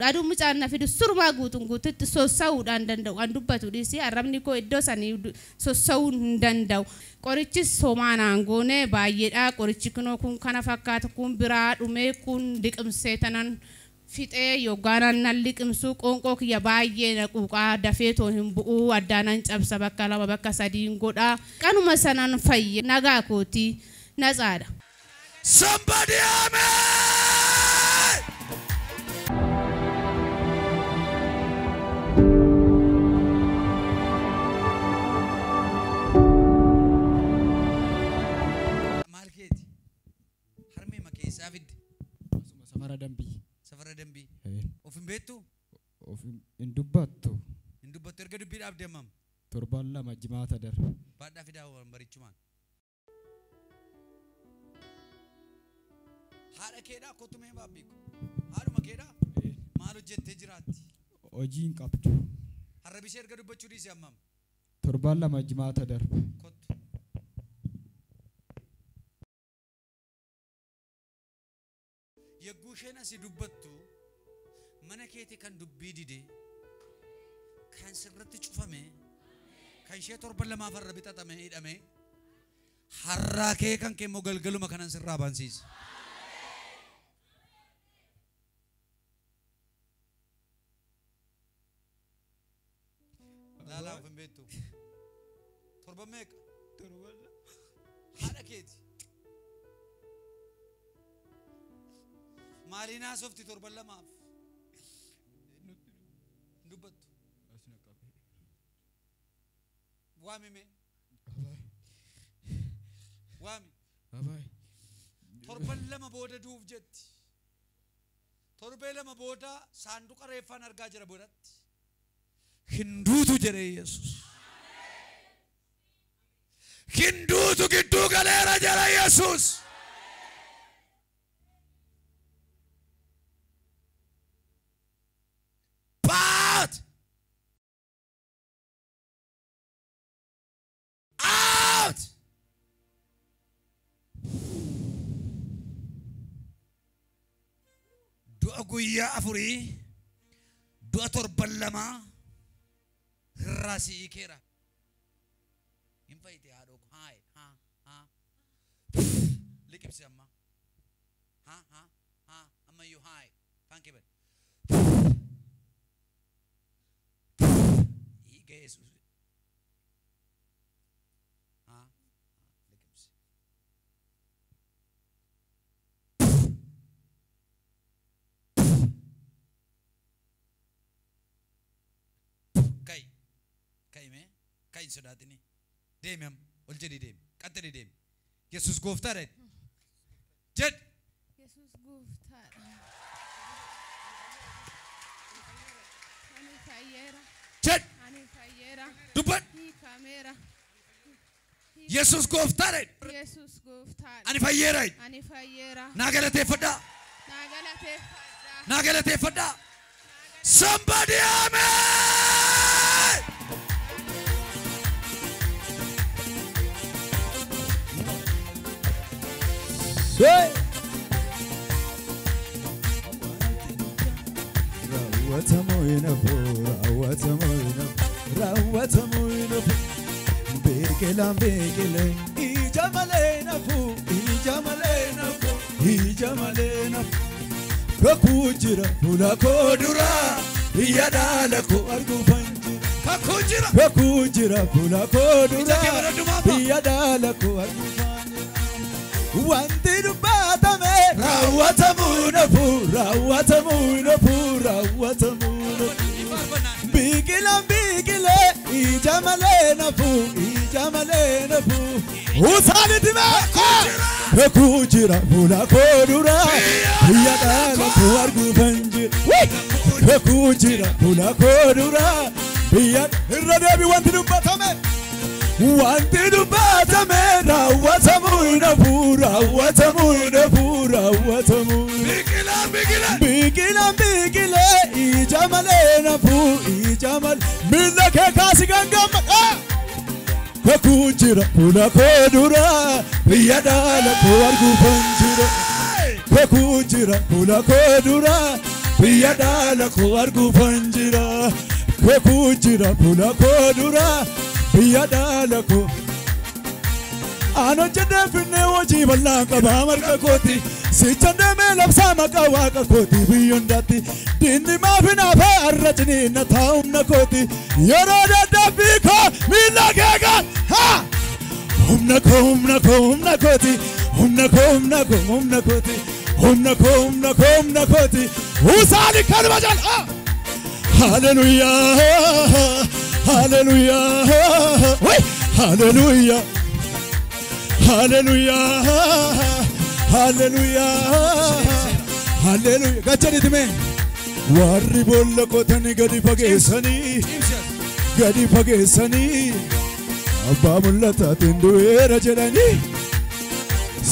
Aduu mucaan na fidu surmaa guutuun guututti sossa'uudhaan danda'u. An dubbatu dhiisii arrabni koo iddoo sanii sossa'uu hin danda'u. Qorichis homaa naan goone baay'eedha. Qorichi kunoo kun kana fakkaata, kun biraa dhumee, kun liqimsee tanan fixee yoggaanaan nan liqimsu qoonqoo kiyya baay'ee na quuqaa, dafee too hin bu'uu, addaanan cabsa, bakka lama bakka sadiin godha. Kanuma sanaan fayye, nagaa kootii natsaadha. Somebody amen! Maal keeti? Harmee ma keessaa fidde? Asuma safara dambii. Safara dambii. Of hin beektu? Of hin dubbattu. Hin dubbattu. Erga dubbii dhaabdee hammam? Torban 2 jimaata darbe. Baadhaa fidaa barichumaan. Haadha keedhaa kottu mee baabbiiku. Haadhuma keedhaa? Maal hojjettee jiraatti? Hojii hin qabdu. Har'a bishee erga dubbachuu dhiise hammam? Torban 2 jimaata darbe. Kottu. Yogguu isheen asii dubbattu mana keetii kan dubbii dide, kan sirratti cufame, kan ishee torban lamaaf har'a bixaxame hidhame, har'aa kee kan kee immoo galgaluma kanan sirraa bansiisa. Laalaa of hin beektu. Torban meeqa? Torban 2. Haadha keeti. Maaliin haasofti torban lamaaf? Hin dubbattu. Waami mee? Waami. Torban 2 booda du'uuf jetti. Torbee 2 booda saanduqa reeffaan argaa jira boodatti. Hin duutu jedhee Yesuus. Hin duutu gidduu galeera jedha Yesuus. Out! Out! Du'a guyyaa 4, du'a torban 2 irraa si'ii keera. Hin fayyite haadhoo koo. Haay, haa, haa. Liqimsi amma. Haa, haa, haa. Ammayyuu haay. Afaan kee bani. Hiika Yesuus. Haa, liqimsi. Ka'i. Ka'i mee. Ka'i hin sodaatini. Deemi amma. Ol jedhi deemi. Qaxxali deemi. Yesuus gooftaadha jedhi. Jedhi. Yesuus gooftaadha. Ani fayyeera. Jedhi. Ani fayyeera. Dubbadhu. Hiikameera. Yesuus gooftaadha jedhi. Yesuus gooftaadha. Ani fayyeera jedhi. Ani fayyeera. Naa galateeffadhaa. Naa galateeffadhaa. Naa galateeffadhaa. Somebody amen! Hey! Raawwatamuu hin hafu, raawwatamuu hin hafu, raawwatamuu hin hafu. Biqilaan biqilee ija malee hin hafu, ija malee hin hafu, ija malee hin hafu. Kakuu jira fuula koo dura, biyya dhaala koo arguufan jira. Kakuu jira. Kakuu jira fuula koo dura, Ija kee bareedu maama. biyya dhaala koo arguufan jira. Wanti dubbatame raawwatamuu hin hafu, raawwatamuu hin hafu, raawwatamuu hin hafu. Biqilaan biqilee ija malee hin hafu, ija malee hin hafu. Usaanitti beekaa. Kakuu jira fuula koo dura, biyya dhaala koo arguufan jira. Kakuu jira fuula koo dura, biyya irra deebi wanti dubbatame. Wanti dubbatame raawwatamuu hin hafu, raawwatamuu hin hafu, raawwatamuu. Biqilaan biqilee. Biqilaan biqilee ija malee hin hafu, ija malee. Miila kee kaasi gangamma. Kakuu jira fuula koo dura, biyya dhaala koo arguufan jira. Kakuu jira fuula koo dura, Biyya dhaala koo arguufan jira kakuu jira fuula koo dura biyya dhaala koo. Ano jedhee finnee hojii bal'aa qabaa marga kooti sichan deemee labsaa maqaa waaqa kooti biyyoon daatti diinni maaf hinaafa har'a ciniinna taa'umna kooti yeroo dadhabbii koo miila keegaan haa humna koo humna koo humna kooti humna koo humna koo humna kooti humna koo humna koo humna kooti usaali kanuma jala haa haleluyaa haleluyaa haleluyaa. Hallelujah, hallelujah, hallelujah. Gachani me. Warri bolla qotani gadi fageessanii, abbaa mul'ataatiin du'eera jedhanii.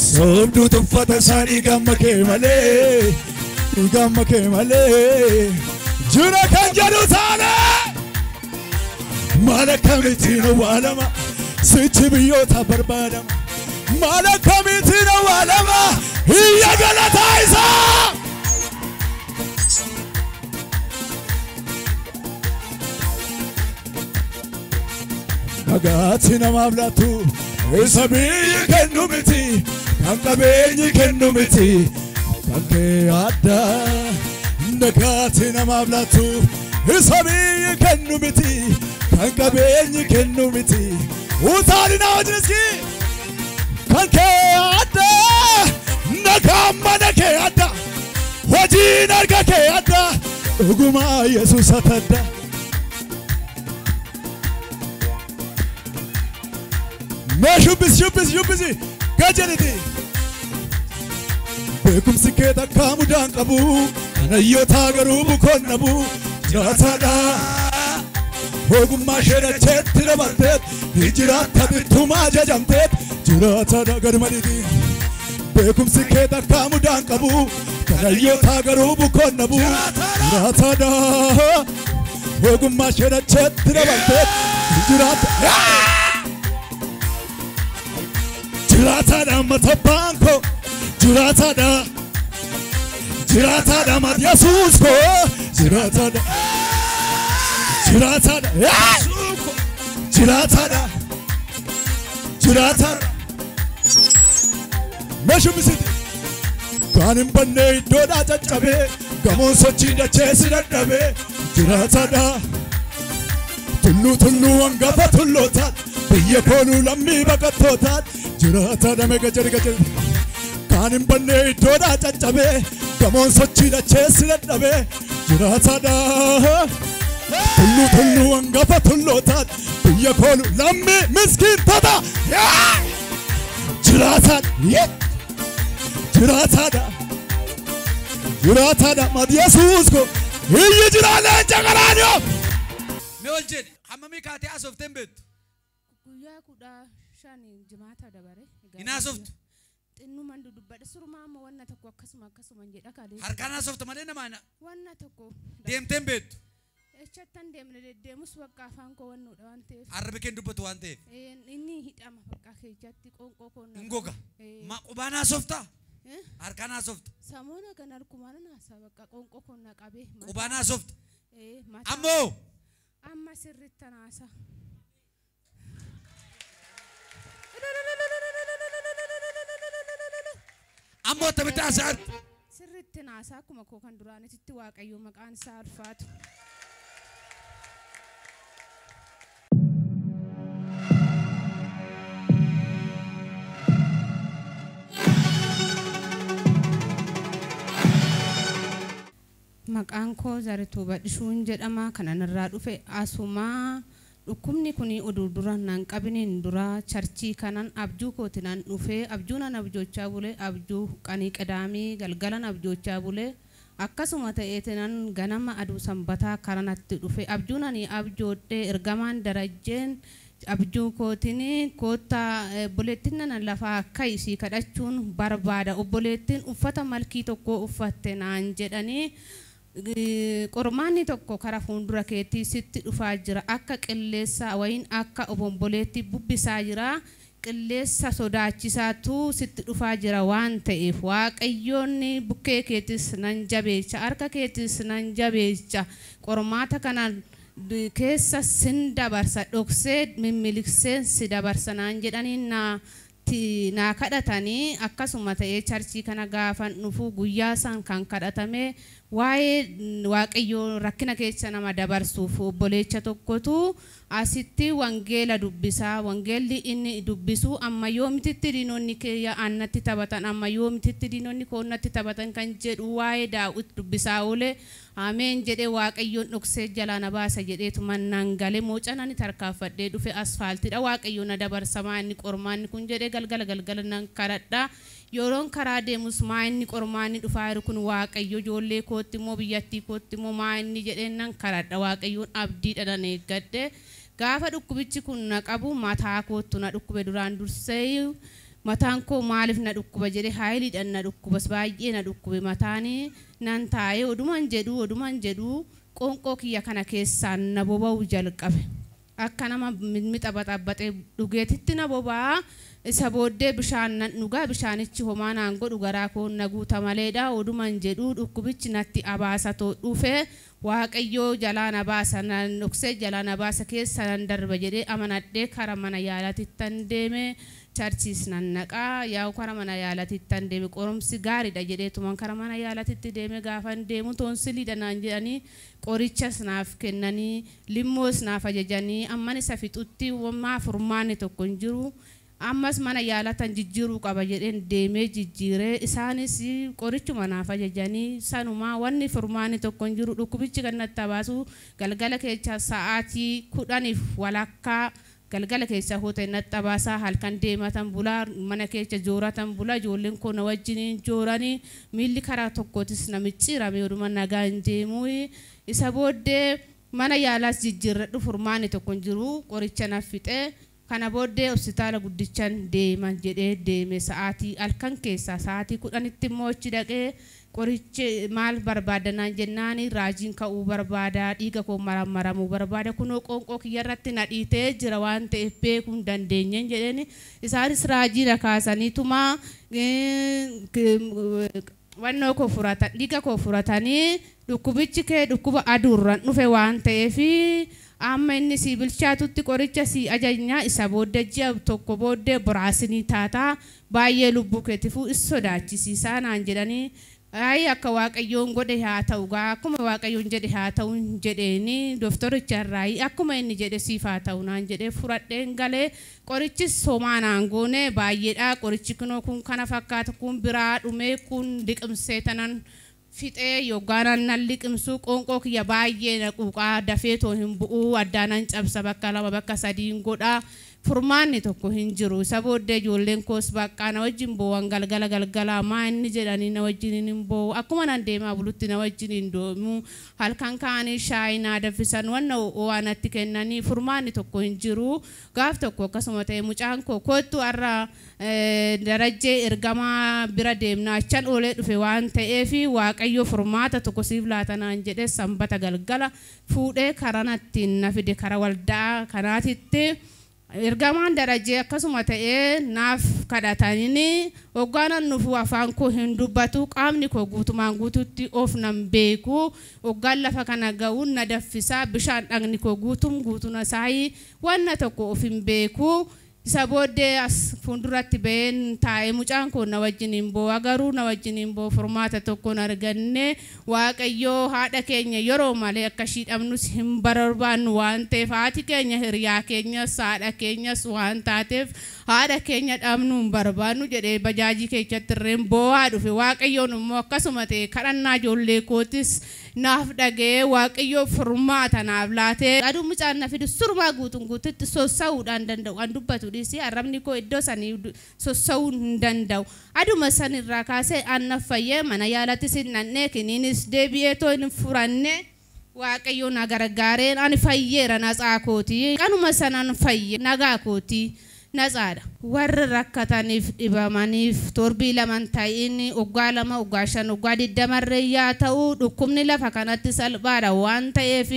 Soobduu tuffata isaanii gamma kee malee, gamma kee malee. Jira kan jedhu taane, maal akkamittiin awwaalama, sichi biyyoota barbaadama. Maal akkamittiin awwaalama iyya galataa isaa. Nagaatti namaaf laatu isa biyyi kennu miti kan qabeenyi kennu miti kan kee adda. Nagaatti namaaf laatu isa biyyi kennu miti kan qabeenyi kennu miti. Utaali na wajjin iski. Kan kee adda nagaan mana kee adda hojiin harka kee adda dhugumaa Yesuus adda. Mee shubbisi shubbisi shubbisi gajaliti. Beekumsi kee takkaa mudaan qabu anayyoota garuu bukoon dhabu jiraataadha. Ogummaa ishee dacheetti dabalteet ni jiraatta bittumaa jajamteet jiraataadha garmadiiti. Beekumsi kee takkaa mudaan qabu kanayyoota garuu bukoon dhabu jiraataadha. Ogummaa ishee dacheetti dabalteet ni jiraatta. Jiraataadha mata koo jiraataadha jiraataadha mata Yesuus koo jiraataadha. Jiraataadha jiraataadha jiraataadha. Meeshumbisiti kan hin banne iddoodhaa caccabee gamoon sochii dachee si dadhabee jiraataadha. Tulluu tulluu hangafa tullootaat biyya kooluu lammii baqattootaat jiraataadha meeqa jedhi jedhi. Kan hin banne iddoodhaa caccabee gamoon sochii dachee si dadhabee jiraataadha. Tullu tullu hangafa tullootaat biyya koolu lammii miskiintota jiraataadha jiraataadha jiraataadha mati Yesuus koo iyyi jiraa leenca qaraaniyo. Mee ol jedhi hammamii kaatee haasofte hin beektu? Guyyaa 15 jimaata dabare. Hin haasoftu? Xinnumaan dudubbadha surumaa amma wanna tokko akkasuma akkasuma jedha kalee. Harkaan haasofta malee namaa wanna tokko. Deemtee hin beektu? Echattan deemne deddeemus bakka afaan koo wannuudha waan ta'eef. Arrabi kee dubbatu waan ta'eef. Inni hidhama bakka keessatti qoonqoo koo. Hin goga. Qubaan haasoftaa? Harkaan haasofta? Samoona kan harkumaan haasaa bakka qoonqoo koo na qabee. Qubaan haasofta? Ammoo? Amma sirriitti haasaa. Ammoo attamitti haasaa? Sirriitti haasaa akkuma koo kan duraanitti Waaqayyo maqaan isaa ulfaatu. Maqaan koo Zarituu Badhishuun jedhama. Kanan irraa dhufe asumaa dhukkubni kun oduu dura nan qabiniin dura charchii kanan abjuu kooti nan dhufe abjuu nan abjoochaa bule abjuu qanii qadaamii galgalan abjoochaa bule akkasuma ta'eeti nan ganama aduu sanbataa karanatti dhufe abjuu nani abjoodhee ergamaan darajjeen abjuu kootiin koottaa obboleettiin nan lafaa akka isii kadhachuun barbaada obboleettiin uffata malkii tokko uffatte naan jedhanii qormaanni tokko karaa fuuldura keetii sitti dhufaa jira akka qilleensaa wayin akka obomboleetti bubbisaa jira Qilleessa sodaachisaatu sitti dhufaa jira waan ta'eef Waaqayyoon bukkee keetis nan jabeecha, harka keetis nan jabeecha, qormaata kana keessa sin dabarsa, dhoksee mimmilikseen si dabarsa naan jedhanii naa kadhatanii. Akkasuma ta'ee charchii kana gaafan dhufu guyyaa san kan kadhatame waa'ee Waaqayyoo rakkina keessa nama dabarsuuf obboleecha tokkotu asitti wangeela dubbisaa. Wangeelli inni dubbisu amma yoomititti diinonni kee annatti taphatan, amma yoomititti diinonni koo natti taphatan kan jedhu waa'ee Daawit dubbisaa oole. Ameen jedhee Waaqayyoon dhoksee jalaa na baasa jedheetu mannaan galee moocanani tarkaanfadhee dhufe. Asfaaltiidha Waaqayyoon na dabarsamaa inni qormaanni kun jedhee galgala galgala nan kadhadha. Yeroon karaa deemus maa inni qormaanni dhufaa jiru kun, Waaqayyo ijoollee kootti immoo biyyattii kootti immoo maa inni jedhee nan kadhadha. Waaqayyoon abdiidha nan eeggadhe. Gaafa dhukkubichi kun na qabu mataa koottu na dhukkube. Duraan dursee mataan koo maaliif na dhukkuba jedhee haayiliidhaan na dhukkubas, baay'ee na dhukkube mataanii. Nan taa'ee oduman jedhu qoonqoo kiyya kana keessaan na boba'uu jalqabe. Akka nama mixa baxaxaxee dhugeetitti na boba'aa. Isa booddee bishaan nan dhugaa, bishaanichi homaa naan godhu, garaa koo na guuta maleedha. Oduman jedhu dhukkubichi natti abaasatoo dhufe. Waaqayyoo jalaa na baasa, nan dhoksee jalaa na baasa, keessa nan darba jedhee amanadhee kara mana yaalaatittan deeme. Charchiis nan naqaa yaa'u kara mana yaalaatittan deeme. Qoromsi gaariidha jedheetuman kara mana yaalaatitti deeme. Gaafan deemu toonsiliidha naan jedhanii qorichas naaf kennanii, limmoos naaf ajajanii, amman isa fixutti maa furmaanni tokko hin jiru. Ammas mana yaalatan jijjiiruu qaba jedheen deemee jijjiiree, isaanis qorichuma naaf ajajanii, sanumaa wanni furmaanni tokko hin jiru. Dhukkubichi kan natti baasu galgala keessa sa'aatii 10:30 galgala keessa hootee natti baasaa. Halkan deematan bulaa, mana keessa jooratan bulaa, ijoolleen koo na wajjiniin jooranii, miilli karaa tokkootis na micciirame, oduma nagaa hin deemuu. Isa booddee mana yaalaas jijjiirradhu furmaanni tokko hin jiru. Qoricha naaf fixee, kana booddee hospitaala guddichan deema jedhee deeme. Sa'aatii halkan keessaa sa'aatii 10tti immoo achi dhaqee qorichi maal barbaadanaan jennaani, raajiin ka'uu barbaada, dhiiga koo marammaramuu barbaada, kunoo qoonqoo kiyyarratti na dhiitee jira waan ta'eef beekuu hin dandeenyeen jedheeni. Isaanis raajii na kaasaniituma wannoo koo furatan, dhiiga koo furatanii, dhukkubichi kee dhukkuba aduurraan dhufe waan ta'eef amma inni si bilchaatutti qoricha si ajajnaa, isa booddee ji'a tokko booddee boraasinii taataa, baay'ee lubbuu keetifuu is sodaachisiisaa naan jedhanii. Ayi, akka Waaqayyoon godhe haa ta'u gaa, akkuma Waaqayyoon jedhe haa ta'u jedheeni. Dooktoricha irraa akkuma inni jedhe siif haa ta'u naan jedhee fudhadheen galee. Qorichis homaa naan goone, baay'eedha qorichi kunoo, kun kana fakkaata, kun biraa dhumee, kun liqimsee tanan fixee yoggaanaan nan liqimsuu qoonqoo kiyya baay'ee na quuqaa, dafee too hin bu'uu, addaanan cabsa, bakka lama bakka sadiin godhaa, furmaanni tokko hin jiru. Isa booddee ijoolleen koos baqqaa na wajjin boo'an. Galgala galgala maa inni jedhanii na wajjin hin boo'u. Akkuma nan deemaa bulutti na wajjin hin deemu. Halkan ka'anii shaayii naa danfisan, wanna ho'aa natti kennanii, furmaanni tokko hin jiru. Gaaf tokko akkasuma ta'e mucaan koo, kottu har'a Darajjee ergamaa bira deemna, achan oolee dhufe waan ta'eef Waaqayyo furmaata tokko siif laatanaan jedhee sanbata galgala fuudhee karaa nattiin na fide kara waldaa kanaatitti. Ergamaan Darajee akkasuma ta'ee naaf kadhatanii, hoggaanan nufu afaan koo hin dubbatu, qaamni koo guutumaan guututti of nan beeku. Hoggaan lafa kana ga'uun na daffisaa bishaan, dhagni koo guutum guutuna saayii, wanna tokko of hin beeku. Isa booddee as fuulduratti ba'een taa'ee, mucaan koo na wajjin hin boo'a, garuu na wajjin hin boo'u, furmaata tokko hin arganne. Waaqayyoo haadha keenya yeroo malee akka ishii dhabnus hin barbaannu waan ta'eef, haati keenya hiriyaa keenyas haadha keenyas waan taateef haadha keenya dhabnu hin barbaannu jedhee bajaajii keessatti irreen boo'aa dhufe. Waaqayyoon immoo akkasuma ta'e kadhannaa ijoollee kootis naaf dhaga'ee, Waaqayyoo furmaata naaf laatee. Aduu mucaan na fidu surumaa guutuun guututti sossa'uudhaan danda'u an dubbatu dhiisii, arrabni koo iddoo sanii sossa'uu hin danda'u. Aduma sanirraa kaasee an fayyee, mana yaalattis hin dhannee, kiniinis deebi'ee too hin furanne. Waaqayyo na gargaareen ani fayyeera, natsaa kooti. Kanuma sanan fayye, nagaa kooti. Natsaadha. Warri rakkataniif dhibamaniif torbii laman ta'in waggaa 2 waggaa 5 waggaa 20 yaa ta'u dhukkubni lafa kanatti salphaadha waan ta'eef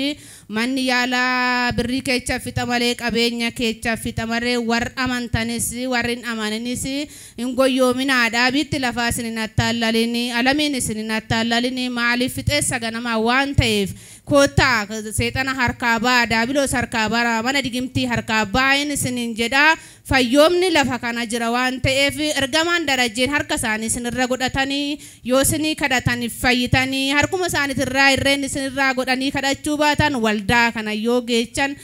manni yaalaa birrii keecha fixa malee qabeenya keecha fixa malee warri amantanis warri hin amaninis hin goyyoominaadha. Bitti lafaa isin hin attaallalin alamiin isin hin attaallalin maaliif fixeessa ganamaa waan ta'eef koottaa seexana harkaa baa daabiloos harkaa bara mana digimtii harkaa baa'in isiniin jedha. Fayyoomni lafa kana jira waan ta'eef ergamaan darajeen harka isaanii isinirra godhatanii yoo isinii kadhataniif fayyitanii harkuma isaaniitirraa irreen isinirraa godhanii kadhachuu baatan waldaa kana yoo geechan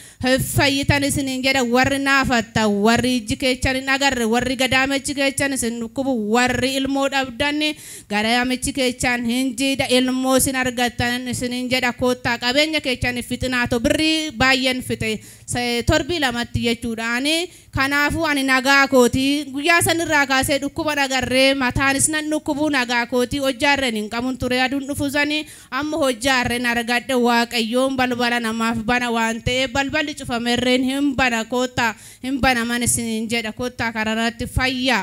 fayyitan isiniin jedha. Warri naafattan warri ijji keechan hin agarre warri gadaamechi keechan isin dhukkubu warri ilmoo dhabdan gadaamichi keechan hin jiidha ilmoo isin argattan isiniin jedha. Koottaa qabeenya keechan fixinaato birrii baay'een fixe torbii lamatti jechuudhaani. Kanaafuu ani nagaa kootii guyyaa sanirraa kaasee dhukkuba nagarree mataanis nan dhukkubuu nagaa kootii hojjaarreen hin qabun ture aduun dhufu sani amma hojjaarreen argadhe. Waaqayyoon balbala namaaf bana waan ta'eef balballi cufamerreen hin bana koottaa hin banaman isiniin jedha. Koottaa kararratti fayyaa.